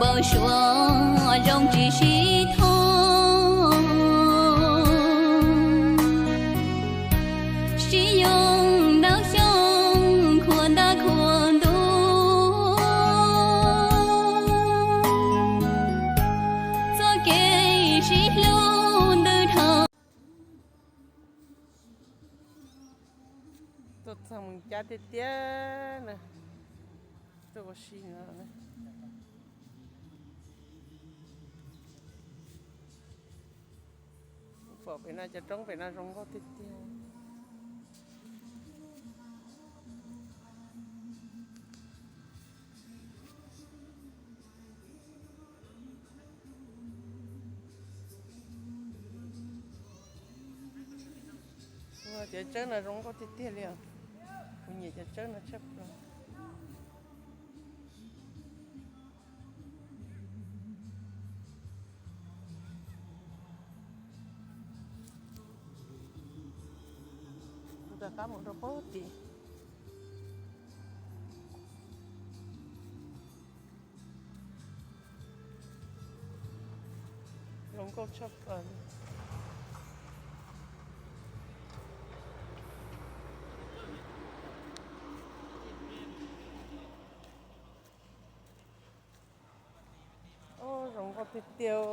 Suav zoo tsis sib thoob, sib yoog ntau xyoo khuam ntaj khuam ntuj, txoj kev sib hlub ntws dhau. Tuaj txog Moos Cab tiag tiag na, tuaj ua si no. Pom pem no cov roob pem no zoo nkauj tiag tiag. Cov tsawb no zoo nkauj tiag tiag li os. Kuv nyiam cov tsawb no tshaj plaws. Kuv rov qab mus rau pem tid. Zoo nkauj tshaj plaws. Zoo nkauj tiag tiag.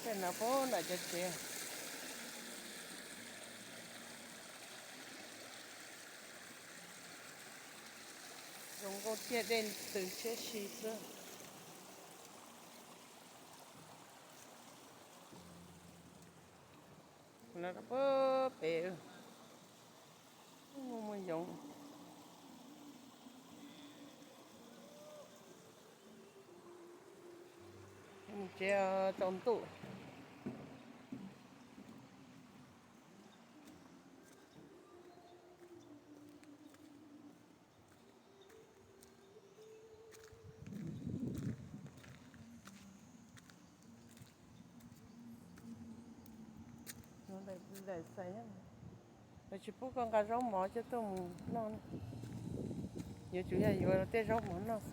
Tej no puag nram cov tsev. Zoo nkauj tiag, dej ntws tshiab si xwb. Puag pem muaj muaj yoov. Tsev tsaus ntuj. Lawv tsis pub koj nqa zaub mov coj tuaj mus noj. Yuav tsum yog yuav tej zaub mov noj xwb.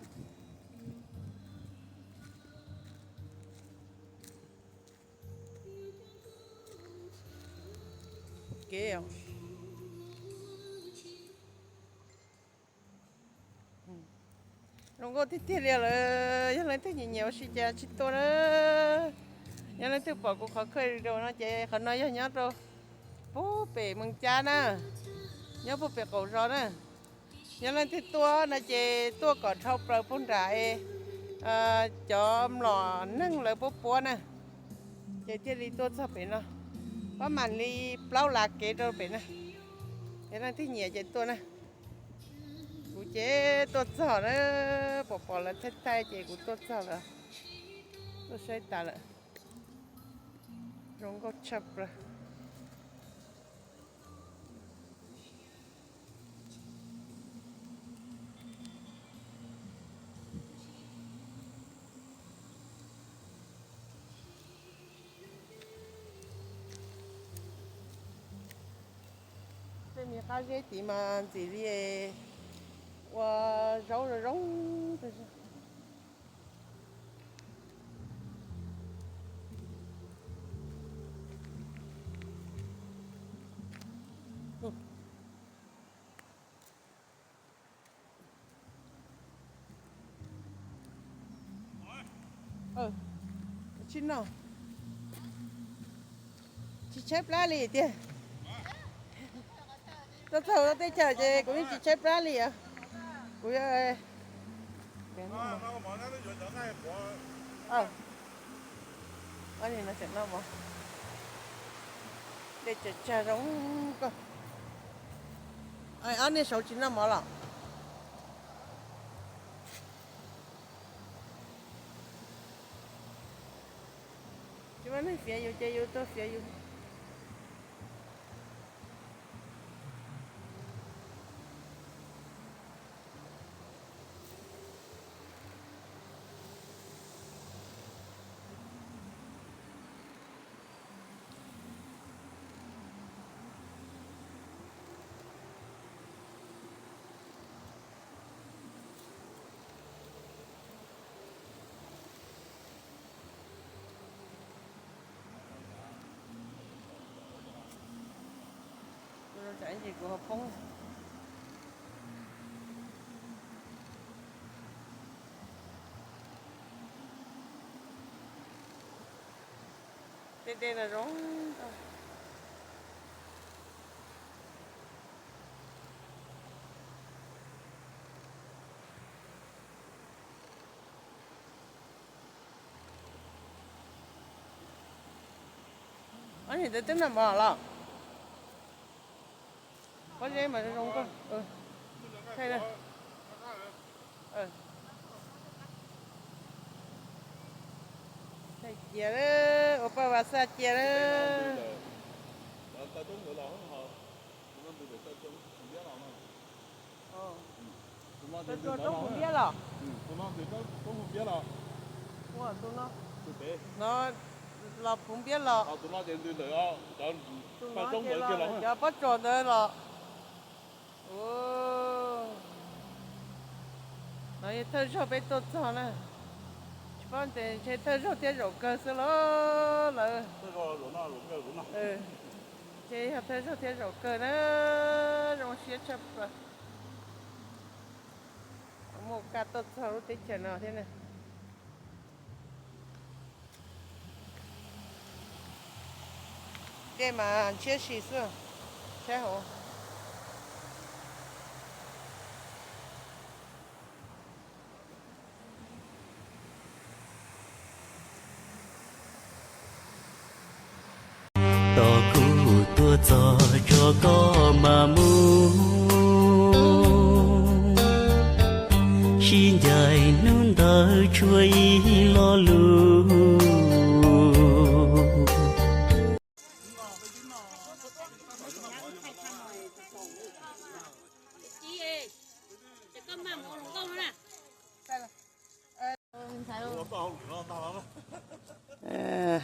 Kev os. Zoo nkauj tiag tiag li lawm, yog leej twg nyiam nyiam ua si ces tsis tuaj na. Yog leej twg pom kuv qhov kha no ces qhov no yog nyob rau puag pem Moos Cab na, nyob puag pem qaum zos na. Yog leej twg tuaj no ces tuaj kom dhau plaws puag nram cov mlom neeg lawv puab puab na, ces thiaj li tuaj txog pem no. Pab mam li plaub lav kev rau pem na. Yog leej twg nyiam ces tuaj na. Kuv ces tuaj txog na, pom pom lawv thaij thaij ces kuv tuaj txog lawm, tuaj saib tas lawm. Zoo nkauj tshaj plaws. Tej me qab zeb tid mas ntxim li ua zaub zoo zoo. Tsis noj, tsis tshaib plab li tiag. Tuaj txog teb chaws ces kuv yeej tsis tshaib plab li os. Kuv Ob niag no tseem noj mov. Dej tsawg tsag zoo kawg. Ob niag saud tsis noj mov los? Tsis muaj neeg fiav yus ces yus tuaj fiav yus. Tsam ib ntsis kuv ho poob. Tej dej no zoo. Ob niag ntawd twb noj mov los? Pob zeb mas zoo nkauj. Thaij na. Thaij cia, ua paj vas xaj cia na. Tus no ntws tau Phuv Npiab los? Tus no ntws tau Phuv Npiab los? Ua, tus no. Tus pem. No los Phuv Npiab los? Tus no ces ntws ntawm cov, tus no ces los cov pob tsuas ntawd los. Ua, no yog thawj zaug peb tuaj txog na. Tsis paub tias ntshe thawj zaug thiab zaum kawg xwb los lawm. Ntshe yog thawj zaug thiab zaum kawg na. Zoo siab tshaj plaws. Muaj kaj tuaj txog lub teb chaws no thiab na. Dej mas ntshiab si xwb, saib hauv. Tos kuv tuaj txog tso koj mam mus, sib ncaim hnub ntawd tshuav ib lo lus.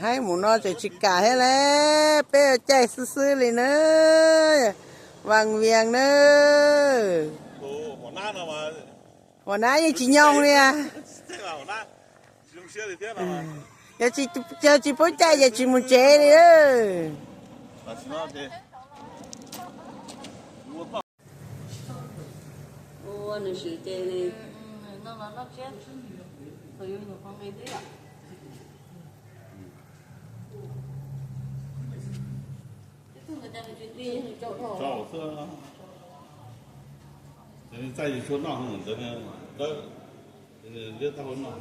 Haib mus no tseem tsis kam thiab lauj, peb ua caij xwb xwb li na. Vaj Vias na, hua nab yeej tsis nyoog li. Yog tsis pub caij ces tsis mus tsev li. Ua nws swm ces nws no los noj tsiab, thaum yus nyuam qhuav nqis twb yom. Thaum xwb, txaij tsis tshua noj ntawd, liab tab hau noj.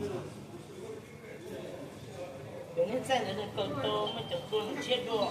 Cov niag txaij ntawd nws kaw tau muaj cov tua nws tshiab dua.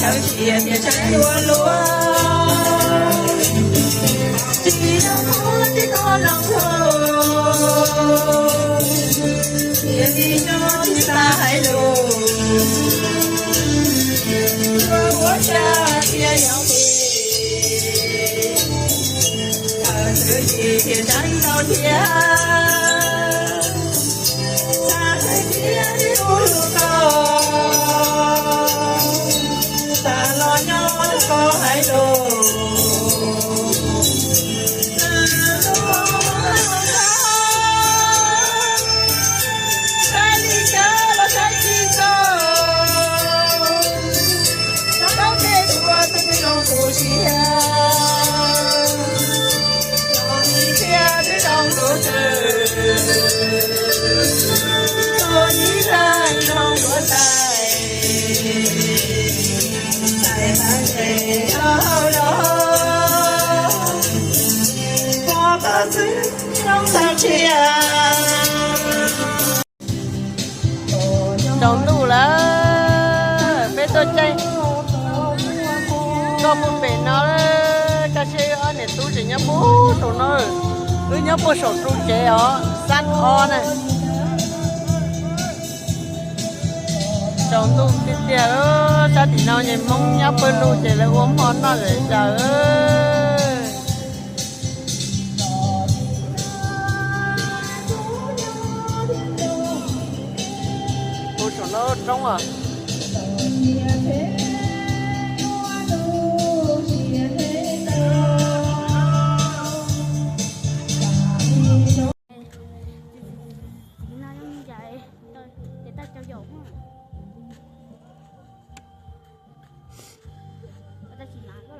Lawv tias tias tshaib ua luaj, tsis yog muaj tib tug hluas nkauj, tiam sis nyob tsis xav hais lus, ua ua tsaug thiab yog phem, thaum twg tsis tias tshaib ntau thiab, xav hais tias ib tug hluas nkauj, tas los nyob koj hais lus. Tsaus ntuj lawm, peb tuaj caij nkoj puag pem no lawm. Kaj siab wb ob niam tub tseem nyob puag saum no, wb nyob puag saum ru tsev os, xab ob na. Tsaus ntuj tiag tiag, sab tim no ces Hmoob nyob pawg lug ces lawv ua hmo noj zom zaws. Ua saum no roob os.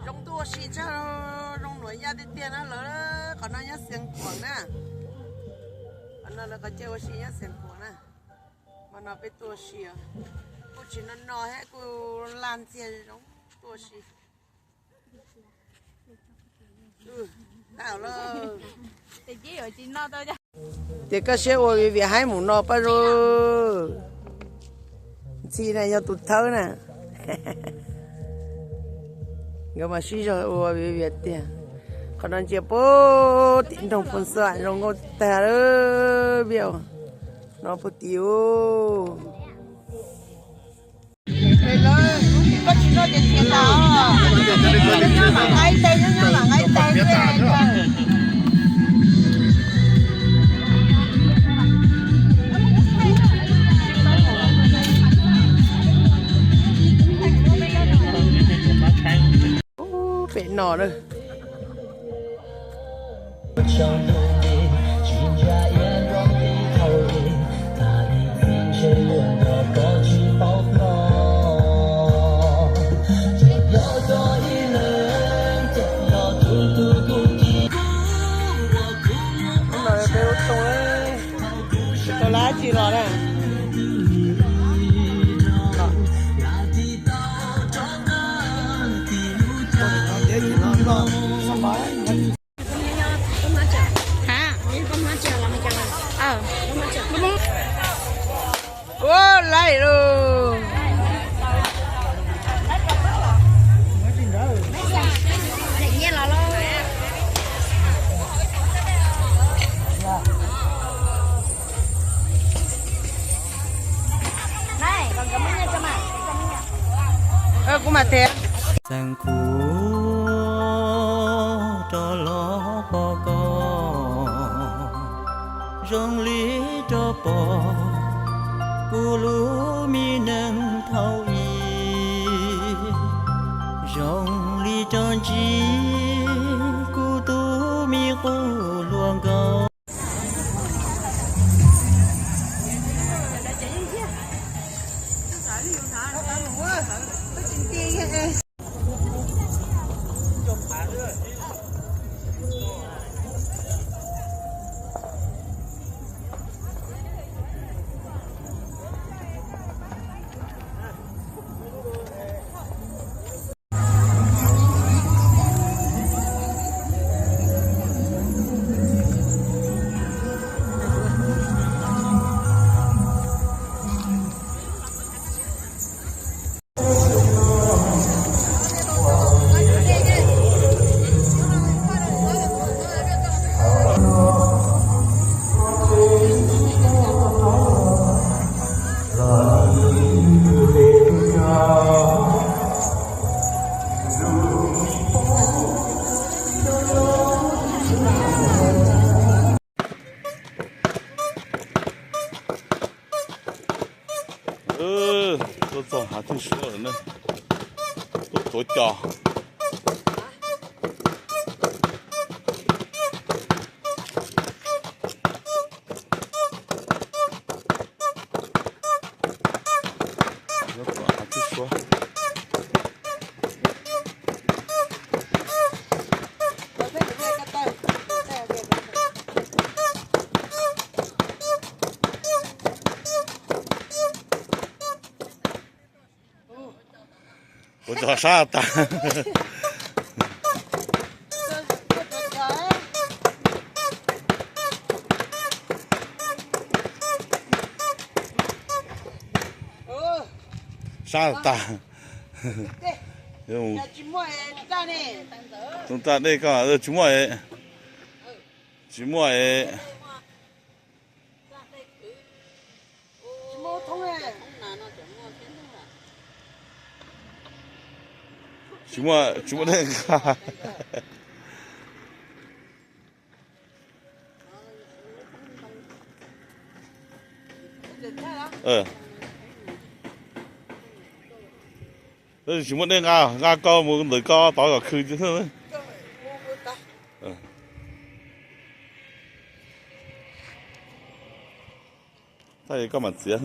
Zoo tuaj ua si tshaj, zoo nuam yaj tiag tiag na lawv. Qhov no nyob Xeev Khuam na. Qhov no lawv qhov chaw ua si nyob Xeev Khuam na. Hmo no peb tuaj ua si os, kuj tsis no no thiab, kuj laj ntxiag zoo tuaj ua si. Tias koj siab ua vias vias haib mus no pab zoo. Ntxhi na yog tus thawb na. Nkawd mas sib zog ua vias vias tiag. Qhov no ntsia puag tim nroog Phoos Xab zoo nkauj tag lawm, vim no puag tim ub. Ub, pem no na. Tau lab tsi los na. Hab, ua laim lug. Kuv mam tias. Xeev Khuam rov los pom koj, zoo li rov pom kuv lub me neej thaum ub, zoo li rov ntsib kuv tus me qub hluas nkauj. Suav lawm na, tuaj tuav cos. Ua tso sab tas. Sab tas. Tus tag dej ko tsis muaj, tsis muaj. Tsis muaj, tsis muaj dej nqa. Tab sis tsis muaj dej nqa, nqa ko mus ntawm ko tod kom khw. Tab koj mam txiav.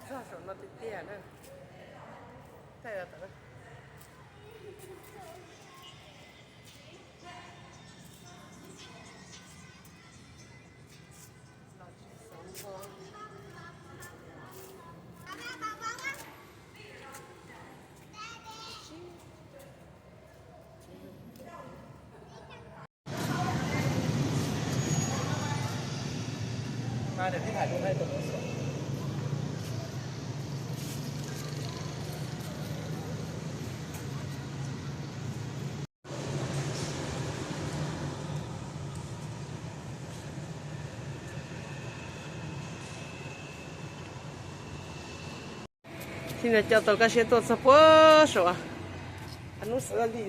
Txog saum no tiag tiag na. Txij no coj tau Kaj Siab tuaj txog puag saum, hnub xav li.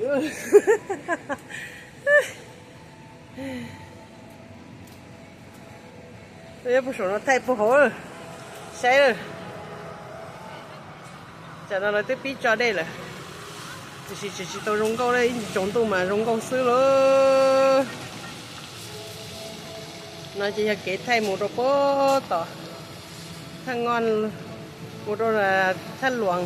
Nyob puag saum no thaij puag hauv, saib lawm. Tam no lawv twb pib tso dej lawm, tiam sis tseem tsis tau zoo nkauj na, ib tsoom ntuj mas zoo nkauj xwb lauj. No ces yog kev thaij mus rau puag tom Thaj Ngoj, mus rau Thaj Luam.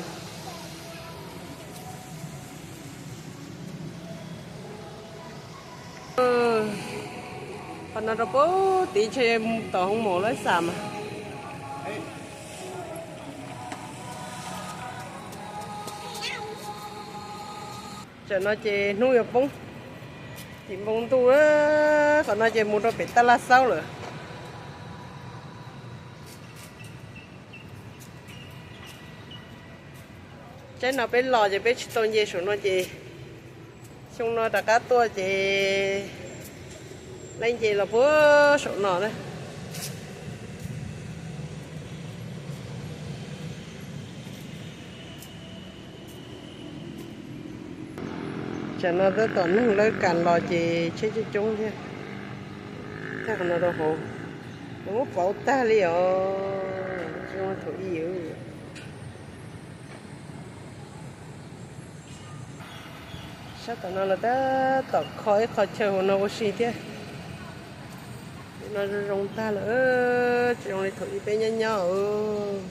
Qhov no rau puag tid ntshe tom hoob mom lawv xam mas. Tam no ces hnub yuav poob, tim npoo ntuj, qhov no ces mus rau pem Taj Laj Xaub lawm. Tsaib no peb los ces peb tsis tau nce saum no ces xyoo no rov qab tuaj ces laib nce los puag saum no na. Tam no tab tom neeg lawv kam los ces tsheb coob coob thiab. Thaij qhov no rau hauv, muab pauv tag li os. Thaum ib, yog, Sab tom no los tab tom kho ib qho chaw hauv no ua si thiab. No zoo zoo tag lawm, tsis zoo li thaum ub peb nyob nyob.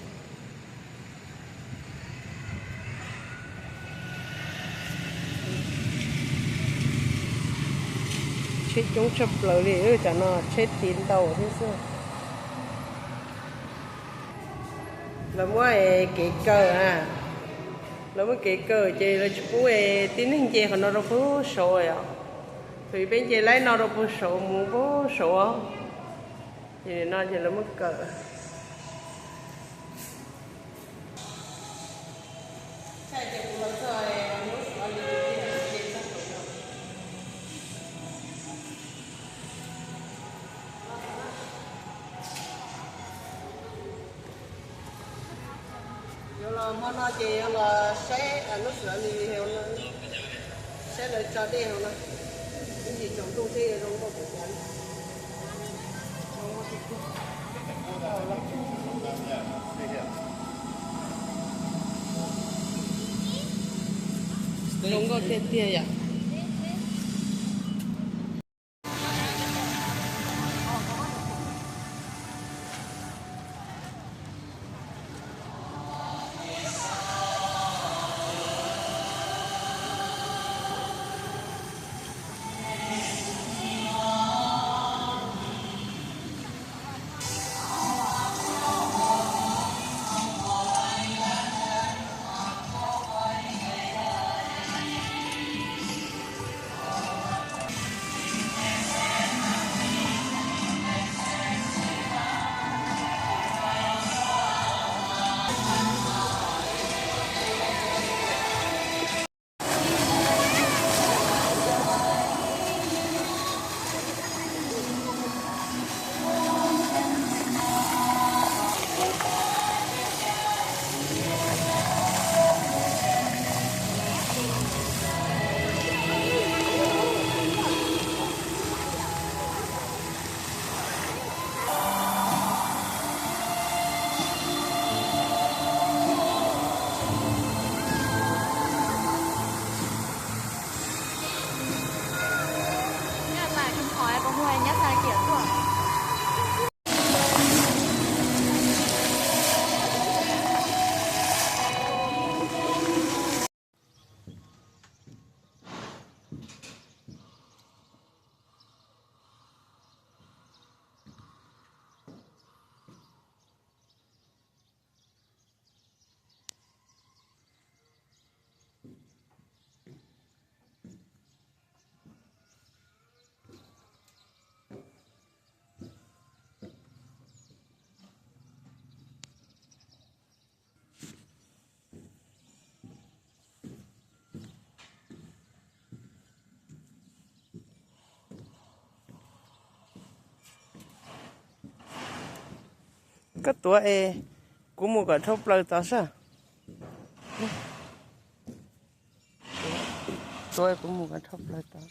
Tsheb coob tshaj plaws li, tam no tsheb tiv ntau thiab xwb. Lawv muab kev kaw, lawv muab kev kaw ces lawv tsis pub tib neeg nce qhov no rau puag saud os. Thaum ub peb nce laib no rau puag saud mus puag saud, ces nim no ces lawv muab kaw. Yuav los hmo no ces yuav los saib lub xov li, saib lawv tso dej hauv no, ib ntsis tsaus ntuj thiab yuav zoo nkauj kawg nkaus li. Zoo nkauj tiag tiag yom. Koj tuav es kuv mus kom dhau plaws tod sab. Tuav es kuv mus kom dhau plaws tod.